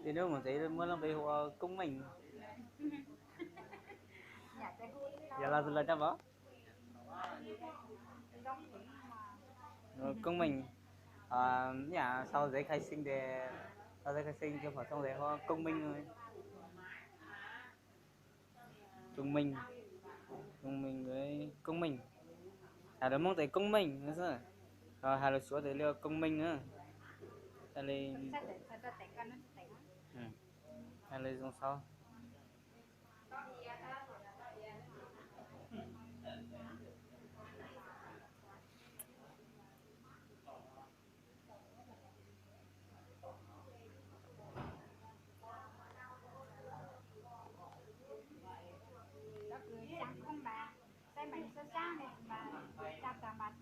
Tej hnub mus tsev muab lub npe hu ua Koob Meej. Yog los lawm rab pov. Koob Meej. Yam sau giấy khai sinh ces, sau giấy khai sinh cho phổ thông thì hu Koob Meej. Koob Meej, Koob Meej, Koob Meej. Hais lus Hmoob tias Koob Meej no xwb, ho hais lus Suav tias li Koob Meej na. Li, hais li zoo xauv. Cov kws xyaa khoob mas saib mas sab sab ne mas tsa tas mas